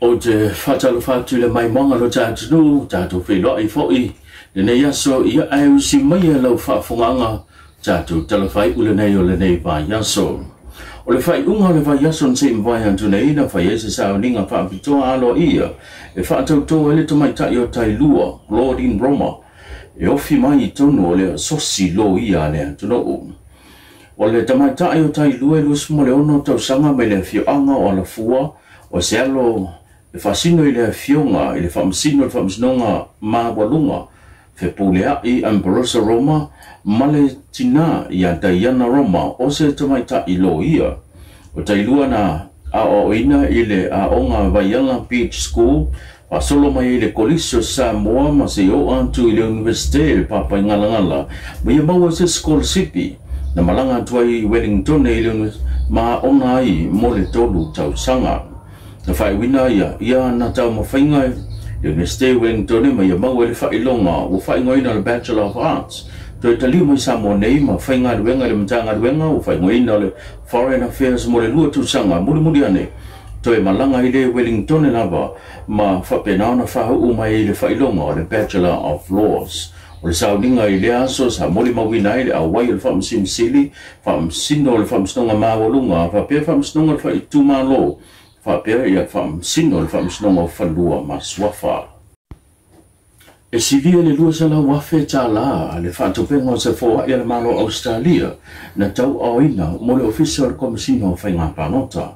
Ou te faatalofa atu i le maimoaga o lo tatou atunuu, tatou feiloai foi lenei aso ia ae usi mai e lau faafofogaaga tatou tala faaiu lenei o lenei vaiaso. O le faaiuga o le vaiaso na se i mavae atu nei na fai ai se sauniga faapitoa aloaia e faatautō ai le tamaitai o Tailua, Claudine Roma, e ofi mai i totonu o le asosi loia a le atunuu. O le tamaitai o Tailua e 26 tausaga mai le afioaga o Alafua, o se alo e faasino i le afioga i le faamasino o le Faamasinoga Maualuga Fepuleai Ambrosa Roma ma le tinā ia Diana Roma o se tamaitai loia. O Tailua na aoaoina i le aoga Vaiala Beach School, faasolo mai ai i le Kolisi o Samoa ma se i oo atu i le Iunivesite i le Papaigalagala ma ia maua se sikolasipi na malaga atu ai i Wellingtone i le ma aoga ai mo le 3 tausaga. Na faaiuina ia ia na taumafaiga i le Iunivesite i Wellingtone ma ia maua ai le faailoga ua faaigoaina o le Bachelor of Arts. Toe taliu mai Samoa nei ma faigaluega i le Matagaluega ua faaigoaina o le Foreign Affairs mo le 2 tausaga mulimuli ane, toe malaga i le Wellingtone lava ma faapena ona faauu mai ai le faailoga o le Bachelor of Laws. O le sauniga i lea aso sa molimauina ai le auai o le Faamasino Sili, Faamasino o le Faamasinoga Maualuga, faapea Faamasinoga o le Faaitumalo, faapea ia Faamasino o le Faamasinoga o Fanua ma Suafa. E silia le $200,000 le faatupega o se foai a le Malo o Ausetalia na tauaoina mo le Ofisa o le Komesina o Faiga Palota.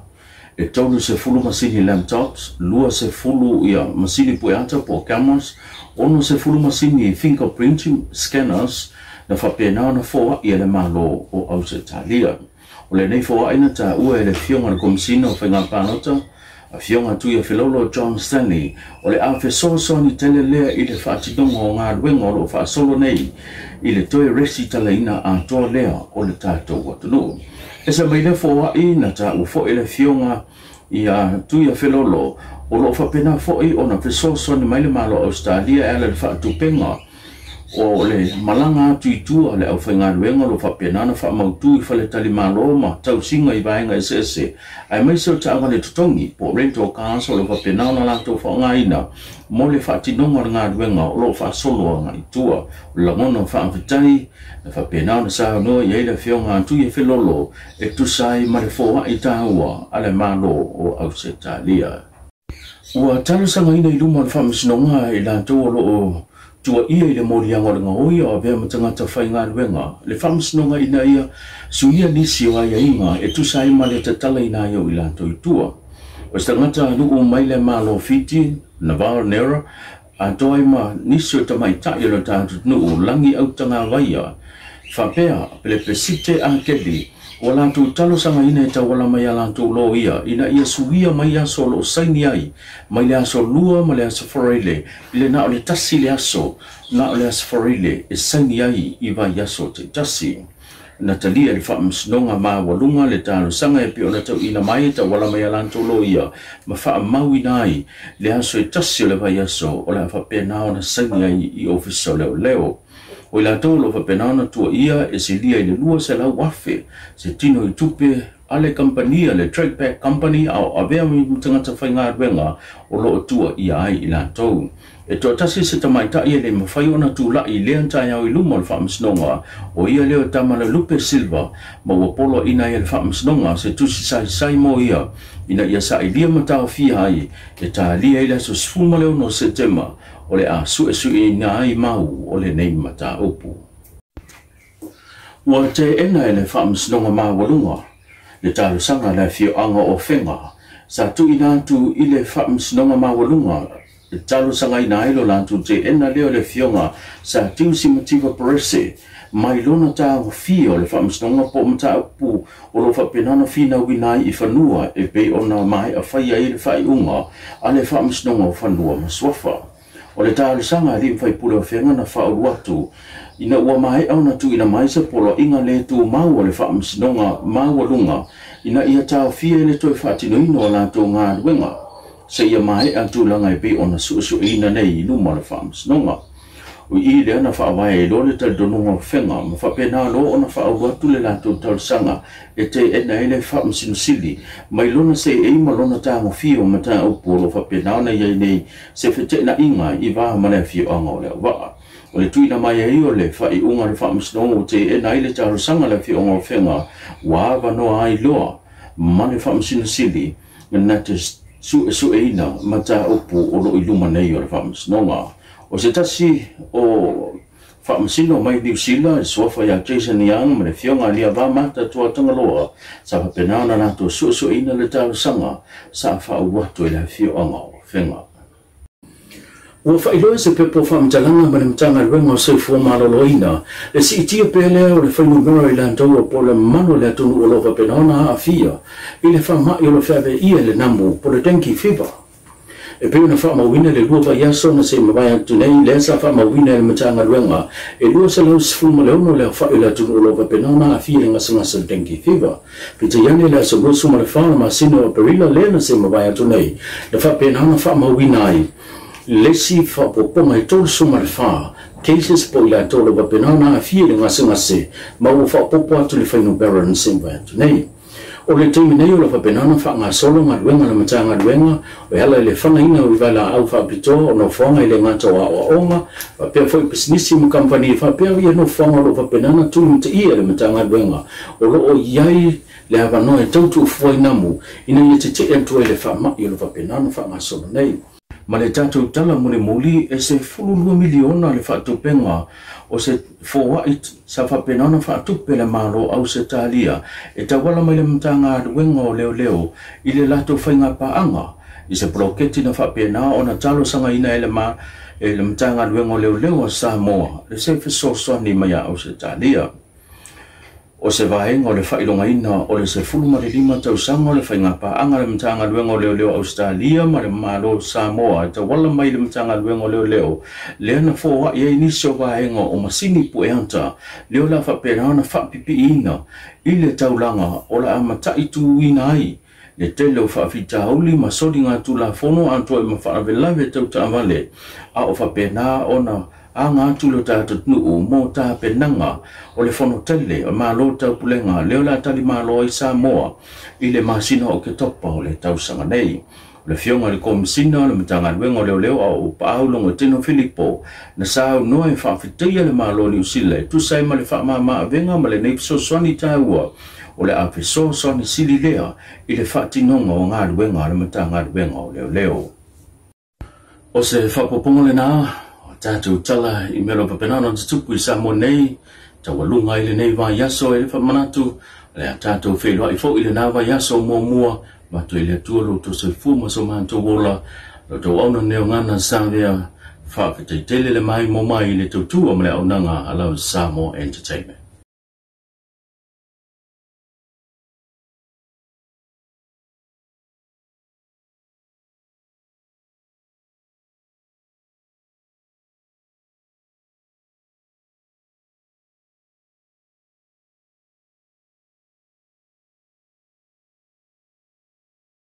E 30 masini laptops, 20 ia masini pueata po o cameras, 60 masini fingerprinting scanners na faapena ona foai e le Malo o Ausetalia. O lenei foai na taua e le afioga i le Komesina o Faiga Palota, afioga Tuia Felolo John Stanley, o le a fesoasoani tele lea i le faatinoga o galuega o loo faasolo nei i le toe resitalaina atoa lea o le tatou atunuu. E se mai lea foai na taua foi e le afioga ia Tuia Felolo, o loo faapena foi ona fesoasoani mai le Malo o Ausetalia e ala i le faatupeina o le malaga atu i tua le aufaigaluega o lo faapena ona faamautu i faletalimalo ma tausiga i vaega eseese, aemaise o taavale totogi po o rental cars o lo faapena ona latou faaaogaina mo le faatinoga o le galuega o lo o faasolo agai i tua. O le lagona o faafetai na faapena ona saunoa i ai le afioga a Tuia Felolo e tusa ai ma le foai taua a le Malo o Ausetalia. Ua talosagaina i luma o le Faamasinoga i latou o loo tuaia i le moliaga o le gaoi o avea ma tagata faigaluega le Faamasinoga ina ia suia nisi o aiaiga e tusa ai ma le tatalaina ai o i latou i tua. O se tagata nuu mai le Malo Fiti, Naval Nera, atoa ai ma nisi o tamaitai o le tatou atunuu Lagi Autagavaia, faapea Pelepesite Akeli, ua latou talosagaina e tauala mai a latou loia ina ia suia mai aso o loo saini ai mai le aso 2 ma le aso Faraile i le na o le 1 le aso na o le aso Faraile e saini ai i vaiaso taitasi. Na talia le Faamasinoga Maualuga le talosaga e pei ona tauina mai e tauala mai a latou loia ma faamauina ai le aso e 1 o le vaiaso o le a faapena ona saini ai i ofisa o leoleo. O i latou o lo o faapena ona tuaia e silia i le 200,000 se tino i tupe a le kampania le Trackback Company a o avea ma tagata faigaluega o loo tuaia ai i latou. E toatasi se tamaitai e le mafai ona tulai i lea taeao i luma o le Faamasinoga, o ia lea o Tamala Lupe Silva, ma ua poloaiina ai e le Faamasinoga se tusi saisai mo ia ina ia sailia ma taofia ai e talia i le aso 16 o Setema o le a suesueina ai mau o lenei mataupu. Ua teena e le Faamasinoga Maualuga le talosaga a le afioaga o Afega sa tuuina atu i le Faamasinoga Maualuga e talosagaina ai lo latou teena lea o le afioga sa Tiusi Mativa Perese mai lona taofia o le Faamasinoga po o mataupu o lo o faapena ona finauina ai i fanua e pei ona maea fai ai le faaiuga a le Faamasinoga o Fanua ma Suafa. O le talosaga a alii ma faipule o Afega na faaulu atu ina ua maea ona tuuina mai se poloaiga le tumau a le Faamasinoga Maualuga ina ia taofia i le toe faatinoina o latou galuega seia maea tulaga e pei ona suesueina nei i luma o le Faamasinoga. O i lea na faavae ai loa le talitonuga o Fega ma faapena loa ona faaulu atu le latou talosaga e teena ai le Faamasino Sili mai lona seei ma lona tagofia o mataupu o lo o faapena ona i ai nei se feteenaiga i va ma le afioaga o Leauvaa. O le tuuina mai ai o le faaiuga a le Faamasinoga ua teena ai le talosaga a le afioaga o Fega ua avanoa ai loa ma le Faamasino Sili na te suesueina mataupu o lo o i luma nei o le Faamasinoga. O se tasi o Faamasino mai Niu Sila, le suafa ia Jason Young ma le Afioga ia Aliavamata Tuatagaloa, sa faapena ona latou suesueina le talosaga sa faaulu atu e le afioaga o Afega. Ua faailoa se pepa o faamatalaga ma le Matagaluega o Soifua Maloloina le siitia pea lea o le fuainumera i latou po o le mamalu o le atunuu o lo o faapena ona aafia i le faamai o lo o feaveaia e le namu po o le dengue fever. E pei ona faamauina le lua vaiaso na se i mavae atu nei, lea sa faamauina e le Matagaluega e 216 le aofai o le atunuu o lo o faapena ona aafia i le gasegase o le dengue fever. Peitai ane, le aso 24 o le masina o Aperila lea na se i mavae atu nei, na faapena ona faamauina ai le isi faaopoopoga e 34 cases po o i latou o lo o faapena ona aafia i le gasegase ma ua faaopoopo atu le fuainumera na se i mavae atu nei. O le taimi nei o lo o faapena ona faagasolo galuega a le Matagaluega e ala i le fanaina o vailaau faapitoa o nofoaga e le gata o aoaoga faapea foi pisinisi ma kamupani faapea ia nofoaga o lo o faapena ona tulimataia e le Matagaluega o lo o i ai le avanoa e tau tuufua i namu ina ia tetee atu ai le faamai o lo o faapena ona faagasolo nei. Ma le tatou tala mulimuli, e 12 miliona le faatupega o se foai sa faapena ona faatupe e le Malo o Ausetalia e tauala mai le Matagaluega o Leoleo i le latou faigapaaga i se poloketi na faapena ona talosagaina e le e le Matagaluega o Leoleo a Samoa le se fesoasoani mai a Ausetalia. O se vaega o le faailogaina o le 15 tausaga o le faigapaaga a le Matagaluega o Leoleo a Ausetalia ma le Malo o Samoa e tauala mai i le Matagaluega o Leoleo lea na foai ai nisi o vaega o masini pueata lea o le a faapena ona faapipiiina i le taulaga o le a mataituina ai le tele o faafitauli ma soligatulafono atoa ai ma faalavelave tau taavale a o faapena ona aga atu lo tatou atunuu mo tapenaga o le Fono Tele o Malo Taupulega lea o le a talimalo ai Samoa i le masina o Oketopa o le tausaga nei. O le Afioga i le Komesina o le Matagaluega o Leoleo a o Paau Logotino Filipo na saunoa e faafetaia le Malo o Niu Sila e tusa ai ma le faamama-avega ma lenei fesoasoani taua o le a fesoasoani sili lea i le faatinoga o galuega a le Matagaluega o Leoleo. O se faaopoopoga lena o tatou tala i mea o lo o faapena ona tutupu i Samoa nei, taualuga ai lenei vaiaso e le faamanatu, o le a tatou feiloai foi i lena vaiaso muamua, avatu ai le Atua lo outou soifua ma so matou ola, lo outou auna neogana savea, faafetai tele le maimoa mai i le tautua ma le auaunaga a Love Samoa Entertainment.